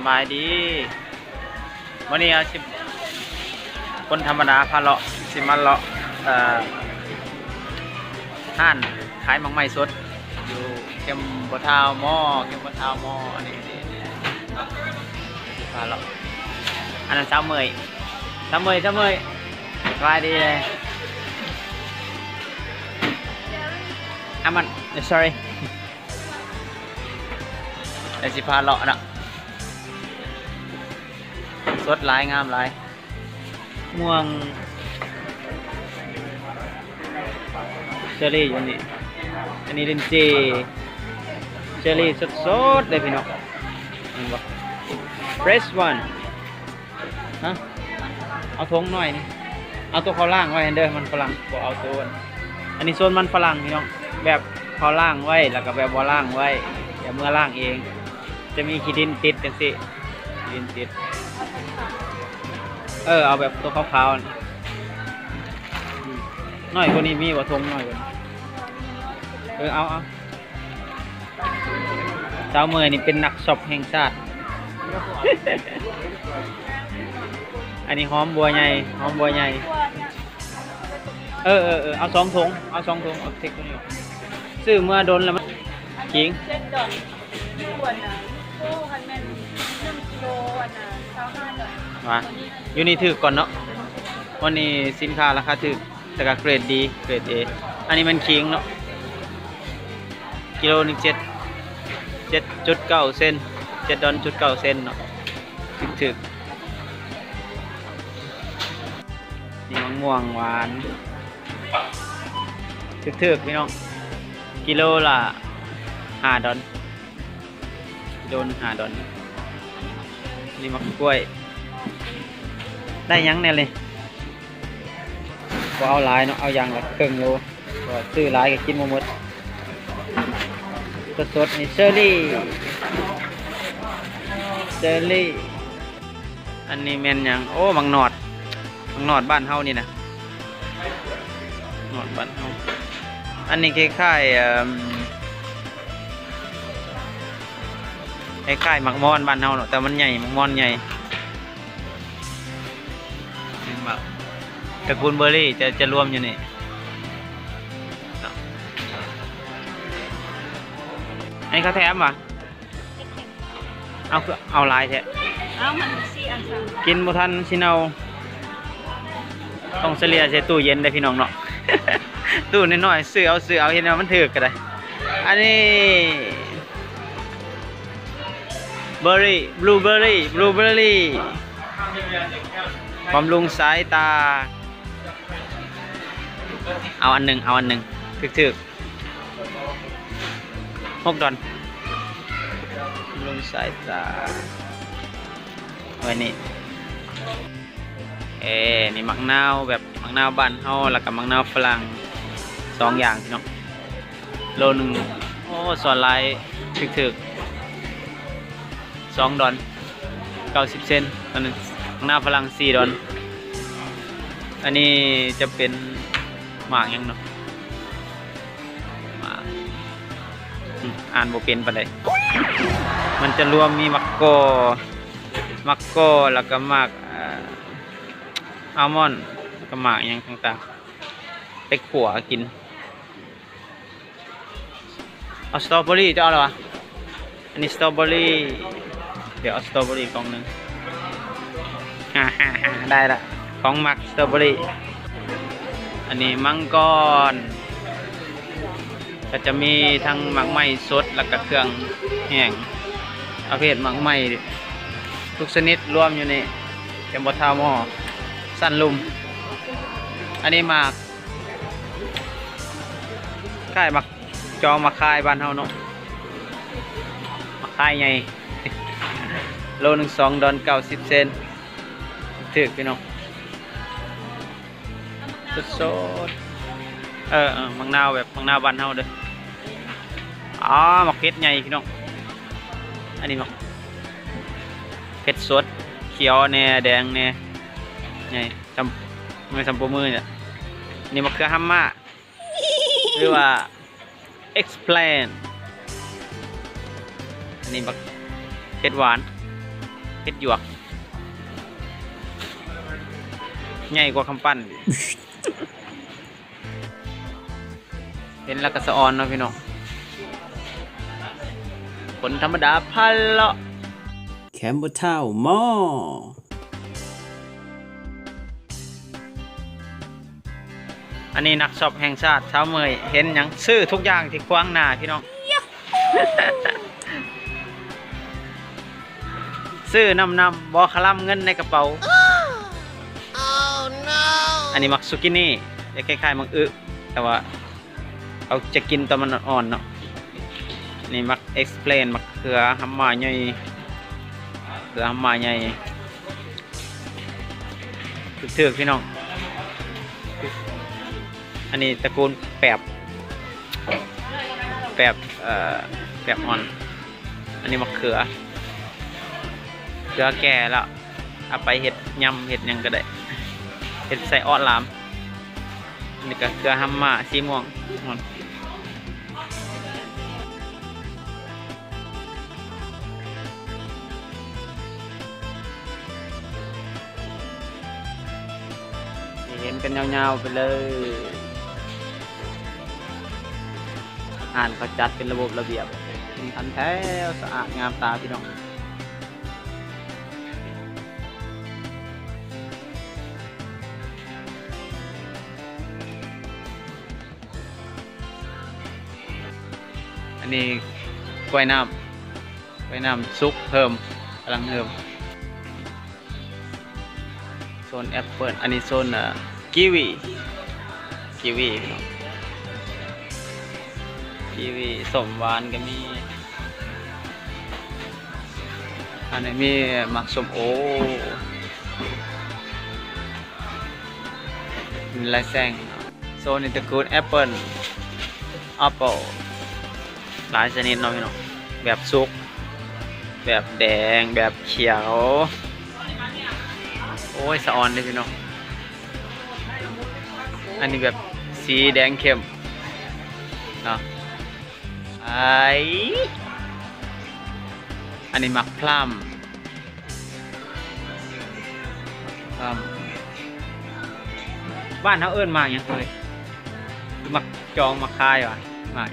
ສະບາຍດີ ມື້ນີ້ເຮົາຊິ ຄົນທຳມະດາພາເລາະ ຊິມາເລາະ ເອີ ຮ້ານຂາຍໝາກໄມ້ສົດ ຢູ່ເຂມບໍ່ທາວມໍ ເຂມບໍ່ທາວມໍ ອັນນີ້ ຊິພາເລາະ ອັນນັ້ນສາວເໝີຍ ສາວເໝີຍ ສາວເໝີຍ ສະບາຍດີເລີຍ ອາມັນ sorry ແລ້ວຊິພາເລາະເນາະ ສົດຫຼາຍ ງາມຫຼາຍ ມ່ວງ ເຊີຣີຢູ່ນີ້ ອັນນີ້ລິນຈີ ເຊີຣີສົດໆເດ້ພີ່ນ້ອງ ເຫັນບໍ່ fresh one ຮະ ເອົາຖົງໜ້ອຍນີ້ ເອົາໂຕເຂົາລ້າງໄວ້ຫັ້ນເດີ ມັນຝຣັ່ງ ບໍ່ເອົາໂຕ ອັນນີ້ໂຊນມັນຝຣັ່ງພີ່ນ້ອງ ແບບເຂົາລ້າງໄວ້ ແລ້ວກໍແບບບໍ່ລ້າງໄວ້ ດຽວເມືອລ້າງເອງ ຈະມີຂີ້ດິນຕິດຈັ່ງຊີ້ ຂີ້ດິນຕິດ ເອີ ເອົາແບບໂຕຂາວໆ ອືມ ໜ້ອຍກວ່ານີ້ມີບໍ່ ຖົງໜ້ອຍກວ່ານີ້ ເອີ ເອົາ ເອົາ. ສາວເໝີຍນີ້ເປັນນັກຊັອບແຫ່ງຊາດ ອັນນີ້ຫອມບົວໃຫຍ່ ຫອມບົວໃຫຍ່ ເອີໆໆ ເອົາສອງຖົງ ເອົາສອງຖົງ ເອົາເທັກໂຕນີ້ ຊື້ເມືອດົນແລ້ວມັນຂີງ ເຈັດດອນ ຢູ່ອັນນ່າ ໂອ້ ຄັນແມ່ນໜຶ່ງກິໂລອັນນ່າ ຊາວຫ້າດອນ ວ່າ ໂຕນີ້ ຢູ່ນີ້ຖືກກ່ອນເນາະ ວັນນີ້ສິນຄ້າລາຄາຖືກ. ແຕ່ກໍເກຣດດີ ເກຣດເອ ອັນນີ້ແມ່ນຂີງເນາະ ກິໂລໜຶ່ງ ເຈັດ ເຈັດຈຸດເກົ້າເຊັນ ເຈັດດອນຈຸດເກົ້າເຊັນເນາະ ຖືກໆ ນີ້ມະມ່ວງຫວານ ຖືກໆ ພີ່ນ້ອງ ກິໂລລະຫ້າດອນ ໂລໜຶ່ງຫ້າດອນ ນີ້ໝາກກ້ວຍ ໄດ້ຫຍັງແດ່ເລີຍ ບໍ່ເອົາຫຼາຍເນາະ ເອົາຢ່າງລະເຄິ່ງໂລ ເພາະວ່າຊື້ຫຼາຍກໍກິນບໍ່ໝົດ ສົດໆ ນີ້ເຊີຣີ ເຊີຣີ ອັນນີ້ແມ່ນຫຍັງ? ໂອ້ ໝາກໜອດ ໝາກໜອດບ້ານເຮົານີ້ນະ ໜອດບ້ານເຮົາ ອັນນີ້ຄ້າຍໆ ເອີ່ມ ຄ້າຍໆ ໝາກມອນບ້ານເຮົາເນາະ ແຕ່ມັນໃຫຍ່ ໝາກມອນໃຫຍ່ ເຫັນບໍ່? ຕະກູນເບີຣີຈະ ຈະລວມຢູ່ນີ້ ອັນນີ້ເຂົາແຖມຫວາ? ເອົາ ຄືເອົາຫຼາຍແທ້? ເອົາ ມັນສີ່ອັນສາມ ກິນບໍ່ທັນ ມັນຊິເນົ່າ ຕ້ອງສະເລ່ຍໃສ່ຕູ້ເຢັນເດ້ພີ່ນ້ອງເນາະ ຕູ້ນ້ອຍໆ ຊື້ເອົາ ຊື້ເອົາ ເຫັນວ່າມັນຖືກກໍໄດ້ ອັນນີ້ ເບີຣີ ບລູເບີຣີ ບລູເບີຣີ ບຳລຸງສາຍຕາ ເອົາອັນໜຶ່ງ ເອົາອັນໜຶ່ງ ຖືກໆ ຫົກດອນ ບຳລຸງສາຍຕາ ໄວ້ນີ້ ເອີ ນີ້ໝາກນາວ ແບບໝາກນາວບ້ານເຮົາ ແລ້ວກໍໝາກນາວຝຣັ່ງ ສອງຢ່າງເນາະ ໂລໜຶ່ງ ໂອ້ ສ່ວນຫຼາຍຖືກໆ ສອງດອນ ເກົ້າສິບເຊັນ ອັນນັ້ນ ໝາກນາວຝຣັ່ງ ສີ່ດອນ ອັນນີ້ຈະເປັນໝາກຫຍັງເນາະ? ມາ ອືມ ອ່ານບໍ່ເປັນປານໃດ ມັນຈະລວມມີໝາກກໍ ໝາກກໍ ແລ້ວກໍໝາກ ອາ ອາມອນ ແລ້ວກໍໝາກຫຍັງຕ່າງໆ ໄປຂົ້ວກິນ. ເອົາສະຕໍເບີຣີ ເຈົ້າເອົາແລ້ວຫວາ? ອັນນີ້ສະຕໍເບີຣີ ດຽວເອົາສະຕໍເບີຣີກ່ອງໜຶ່ງ ໄດ້ລະ ຂອງມັກສະຕໍເບີຣີ ອັນນີ້ມັງກອນ ກໍຈະມີທັງໝາກໄມ້ສົດ ແລ້ວກໍເຄື່ອງແຫ້ງ ປະເພດໝາກໄມ້ທຸກຊະນິດລວມຢູ່ນີ້ ເຕັມບໍ່ເທົ່າໝໍ້ ຊັ້ນລຸ່ມ ອັນນີ້ໝາກ ຄ້າຍໝາກ ຈອງໝາກຄາຍບ້ານເຮົາເນາະ ໝາກຄາຍໃຫຍ່ ໂລໜຶ່ງ ສອງດອນ ເກົ້າສິບເຊັນ ຖືກພີ່ນ້ອງ ສົດໆ ເອີໆ ໝາກນາວແບບໝາກນາວບ້ານເຮົາເດີ ອໍ ໝາກເຜັດໃຫຍ່ພີ່ນ້ອງ ອັນນີ້ໝາກເຜັດສົດ ຂຽວແດ່ ແດງແດ່ ໃຫຍ່ ສ່ຳ ແມ່ນສ່ຳໂປ້ມືນີ້ແຫຼະ ນີ້ມະເຂືອຮຳມາ ຫຼືວ່າ eggplant ອັນນີ້ບັກເຜັດຫວານ ເຫັດຫຍວກ ໃຫຍ່ກວ່າກຳປັ້ນ. ເຫັນແລ້ວກໍສະອອນເນາະພີ່ນ້ອງ. ຄົນທຳມະດາພາເລາະ Campbelltown Mall. ອັນນີ້ນັກຊັອບແຫ່ງຊາດ ຊາວເມີຍ ເຫັນຫຍັງຊື້ທຸກຢ່າງທີ່ຂວາງໜ້າພີ່ນ້ອງ. ຊື້ນຳໆ ບໍ່ຄະລຳເງິນໃນກະເປົາ. ອັນນີ້ໝາກຊູກິນີ ຈະຄ້າຍໆໝາກອຶ ແຕ່ວ່າເຮົາຈະກິນຕອນມັນອ່ອນໆເນາະ. ນີ້ໝາກເອັກສະເພລນ ໝາກເຂືອຮຳມາໃຫຍ່ ເຂືອຮຳມາໃຫຍ່ ຖືກໆ ພີ່ນ້ອງ. ອັນນີ້ຕະກູນແປບ ແປບ ເອີ ແປບອ່ອນ. ອັນນີ້ໝາກເຂືອ ເຂືອແກ່ແລ້ວ ເອົາໄປເຮັດຍຳເຮັດຫຍັງກໍໄດ້ ເຮັດໃສ່ເອາະຫຼາມ. ອັນນີ້ກໍເຂືອຮຳມາສີມ່ວງ. ໃຫ້ເຫັນກັນຍາວໆໄປເລີຍ. ຮ້ານເຂົາຈັດເປັນລະບົບລະບຽບ ເປັນພັນແຖວ ສະອາດງາມຕາພີ່ນ້ອງ. ອັນນີ້ກ້ວຍນ້ຳ ກ້ວຍນ້ຳສຸກເຮີມ ກຳລັງເຮີມ. ໂຊນແອັບເປິ້ນ ອັນນີ້ໂຊນ ເອີ ກີວີ ກີວີພີ່ນ້ອງ ກີວີ ສົ້ມຫວານກໍມີ. ອັນນີ້ມີໝາກສົ້ມໂອ ມີຫຼາຍແສງ. ໂຊນນີ້ຕະກູນແອັບເປິ້ນ ແອັບເປິ້ນ ຫຼາຍຊະນິດເນາະພີ່ນ້ອງ ແບບສຸກ ແບບແດງ ແບບຂຽວ. ໂອ້ຍ ສະອອນເດ້ພີ່ນ້ອງ. ອັນນີ້ແບບສີແດງເຂັ້ມເນາະ. ໄອ້ ອັນນີ້ໝາກພລາມ ອ່າ ບ້ານເຮົາເອີ້ນໝາກຫຍັງເອີຍ? ໝາກຈອງ ໝາກຄາຍຫວາ? ໝາກ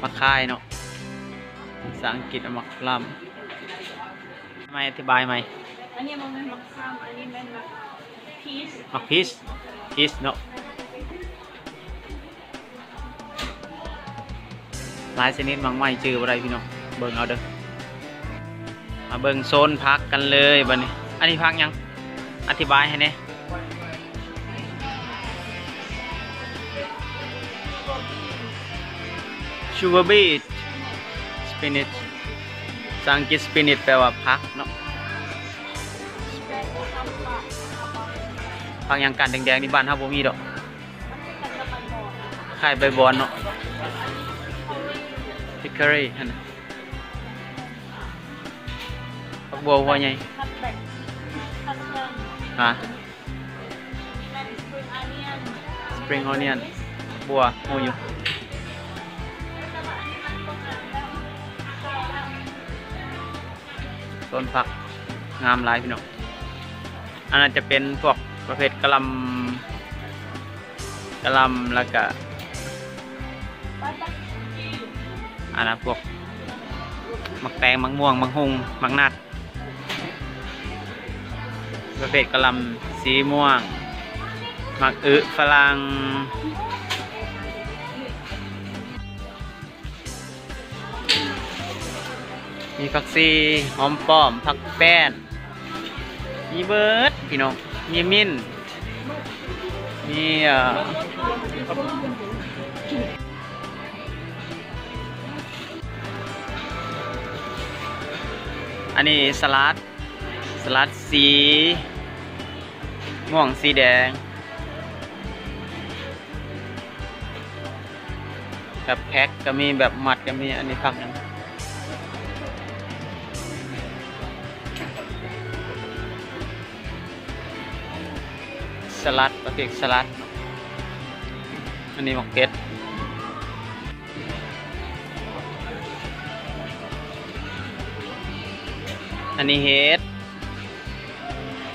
ໝາກຄາຍເນາະ ພາສາອັງກິດໝາກພລາມ. ໃໝ່ ອະທິບາຍໃໝ່. ອັນນີ້ບໍ່ແມ່ນໝາກພລາມ ອັນນີ້ແມ່ນໝາກພີຊ ໝາກພີຊ ພີຊເນາະ. ຫຼາຍຊະນິດໝາກໄມ້ຈື່ບໍ່ໄດ້ພີ່ນ້ອງ ເບິ່ງເອົາເດີ. ມາເບິ່ງໂຊນຜັກກັນເລີຍບັດນີ້. ອັນນີ້ຜັກຫຍັງ? ອະທິບາຍໃຫ້ແດ່. ຊູເບີບີດ ສະປິນິດ ພາສາອັງກິດ ສະປິນິດ ແປວ່າຜັກເນາະ. ຜັກຫຍັງ ການແດງໆນີ້ ບ້ານເຮົາບໍ່ມີດອກ. ຄ້າຍໃບບອນເນາະ ພິກຄາຣີຫັ້ນນະ. ຜັກບົວຫົວໃຫຍ່ ຮະ ສະປຣິງອອນຽນ ບົວ ຮູ້ຢູ່. ຕົ້ນຜັກງາມຫຼາຍພີ່ນ້ອງ. ອັນນັ້ນຈະເປັນພວກປະເພດກະຫຼ່າມ ກະຫຼ່າມ ແລ້ວກະ ອັນນັ້ນພວກໝາກແຕງ ໝາກມ່ວງ ໝາກຮຸ່ງ ໝາກນັດ ປະເພດກະຫຼ່າມສີມ່ວງ ໝາກອຶຝຣັ່ງ. ມີຜັກຊີ ຫອມປ້ອມ ຜັກແປ້ນ ມີເບິດພີ່ນ້ອງ. ມີມິນ ມີ ເອີ ອັນນີ້ສະຫຼັດ ສະຫຼັດສີ ມ່ວງ ສີແດງ ແບບແພັກກໍມີ ແບບມັດກໍມີ. ອັນນີ້ຜັກຫຍັງ? ສະຫຼັດ ປະເພດສະຫຼັດ. ອັນນີ້ໝາກເຜັດ. ອັນນີ້ເຫັດ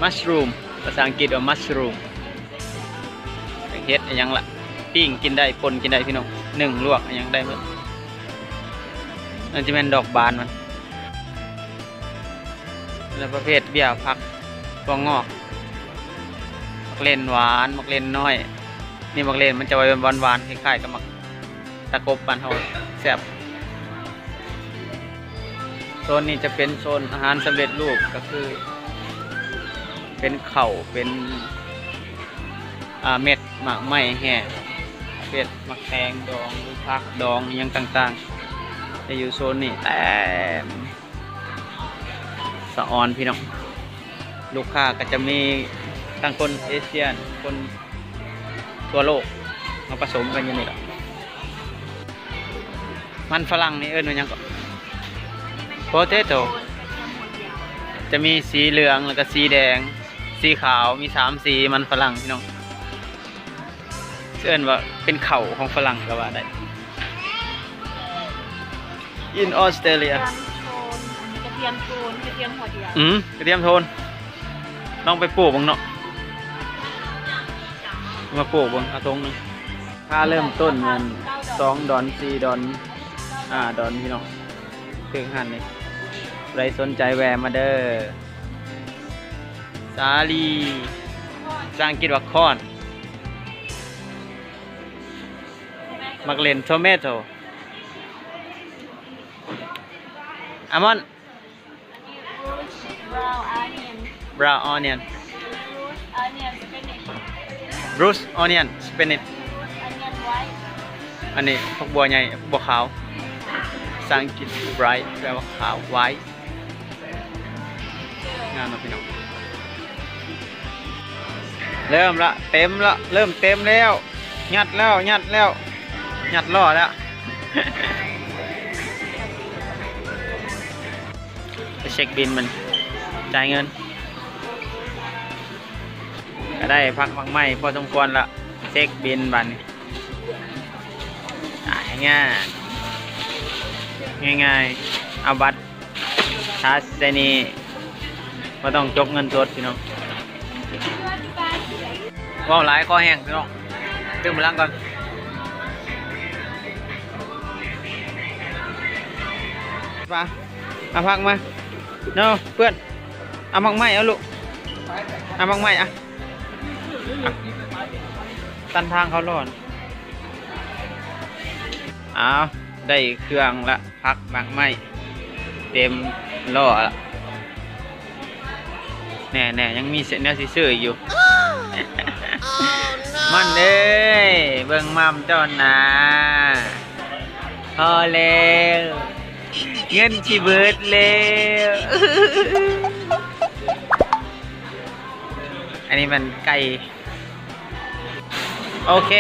ມັດຊຣູມ ພາສາອັງກິດວ່າມັດຊຣູມ ເຮັດອີ່ຫຍັງລະ ປີ້ງກິນໄດ້ ປົ່ນກິນໄດ້ພີ່ນ້ອງ ໜຶ້ງ ລວກ ອີ່ຫຍັງໄດ້ໝົດ. ນັ້ນຈະແມ່ນດອກບານມັນ ແລ້ວປະເພດເບ້ຍ ຜັກ ຖົ່ວງອກ ໝາກເລັ່ນຫວານ ໝາກເລັ່ນນ້ອຍ. ນີ້ໝາກເລັ່ນມັນຈະຫວານໆ ຄ້າຍໆກັບໝາກຕະກົບບ້ານເຮົາ ແຊບ. ໂຊນນີ້ຈະເປັນໂຊນອາຫານສຳເລັດຮູບ ກໍຄືເປັນເຂົ້າ ເປັນ ອ່າ ເມັດໝາກໄມ້ແຫ້ງ ເປັດ ໝາກແຕງດອງ ຜັກດອງ ອີ່ຫຍັງຕ່າງໆ ຈະຢູ່ໂຊນນີ້ເຕັມ. ສະອອນພີ່ນ້ອງ ລູກຄ້າກໍຈະມີທັງຄົນເອຊຽນ ຄົນທົ່ວໂລກ ມາປະສົມກັນຢູ່ນີ້ລະ. ມັນຝຣັ່ງນີ້ເອີ້ນວ່າຫຍັງເກາະ? ໂປເຕໂຕ ຈະມີສີເຫຼືອງ ແລ້ວກໍສີແດງ ສີຂາວ ມີສາມສີ ມັນຝຣັ່ງພີ່ນ້ອງ. ເອີ້ນວ່າເປັນເຂົ້າຂອງຝຣັ່ງກໍວ່າໄດ້. In Australia ກະທຽມໂທນ ກະທຽມໂທນ ກະທຽມຫົວດຽວ ອືມ ກະທຽມໂທນ ລອງໄປປູກເບິ່ງເນາະ ມາປູກເບິ່ງ ເອົາຖົງໜຶ່ງ. ຄ່າເລີ່ມຕົ້ນແມ່ນສອງດອນ ສີ່ດອນ ຫ້າດອນ ພີ່ນ້ອງ ຖືກຫັ້ນນີ້ ຜູ້ໃດສົນໃຈແວ່ມາເດີ. ສາລີ ພາສາອັງກິດວ່າຄອນ ໝາກເລັ່ນ ໂທເມໂຕ ອາມອນ Roast brown onion. Brown onion. Roast onion, spinach. Roast onion, spinach. Roast onion white. ອັນນີ້ຜັກບົວໃຫຍ່ ບົວຂາວ ພາສາອັງກິດ bright ແປວ່າຂາວ white. ງາມເນາະພີ່ນ້ອງ ເລີ່ມລະ ເຕັມລະ ເລີ່ມເຕັມແລ້ວ ຍັດແລ້ວ ຍັດແລ້ວ ຍັດລໍ້ແລ້ວ. ໄປເຊັກບິນມັນ ຈ່າຍເງິນ ກໍໄດ້ຜັກໝາກໄມ້ພໍສົມຄວນລະ ເຊັກບິນບາດນີ້ ຈ່າຍງານ ງ່າຍໆ ເອົາບັດ ຊາດໃສ່ນີ້ ບໍ່ຕ້ອງຈົກເງິນສົດພີ່ນ້ອງ. ເວົ້າຫຼາຍຄໍແຫ້ງພີ່ນ້ອງ ຕື່ມພະລັງກ່ອນ. ມາ ເອົາຜັກມາ ໂນ ເພື່ອນ ເອົາໝາກໄມ້ ເອົາລູກ ເອົາໝາກໄມ້ ອ່ະ ອ່ະ ຕັນທາງເຂົາຫຼອນ. ອ້າວ ໄດ້ເຄື່ອງລະ ຜັກໝາກໄມ້ເຕັມລໍ້ລະ ແນ່ໆ ຍັງມີແນວຊິຊື້ອີກຢູ່. ມັນເອີຍ ເບິ່ງໝ່ຳເຈົ້ານາ ພໍແລ້ວ ເງິນຊິເບິດແລ້ວ. ອັນນີ້ມັນໄກ່ ໂອເຄ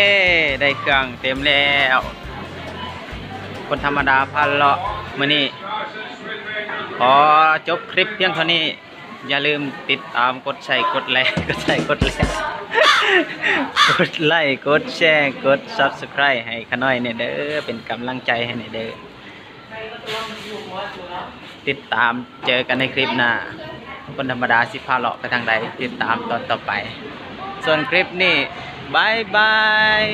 ໄດ້ເຄື່ອງເຕັມແລ້ວ ຄົນທຳມະດາພາເລາະມື້ນີ້ ຂໍຈົບຄລິບພຽງເທົ່ານີ້. ຢ່າລືມຕິດຕາມ ກົດໄຊ ກົດໄລ ກົດໄຊ ກົດໄລ ກົດໄລ ກົດແຊ ກົດ Subscribe ໃຫ້ຂ້ານ້ອຍແດ່ເດີ ເປັນກຳລັງໃຈໃຫ້ແດ່ເດີ. ຕິດຕາມ ເຈີກັນໃນຄລິບໜ້າ ຄົນທຳມະດາຊິພາເລາະໄປທາງໃດ ຕິດຕາມຕອນຕໍ່ໄປ. ສ່ວນຄລິບນີ້ ບາຍບາຍ.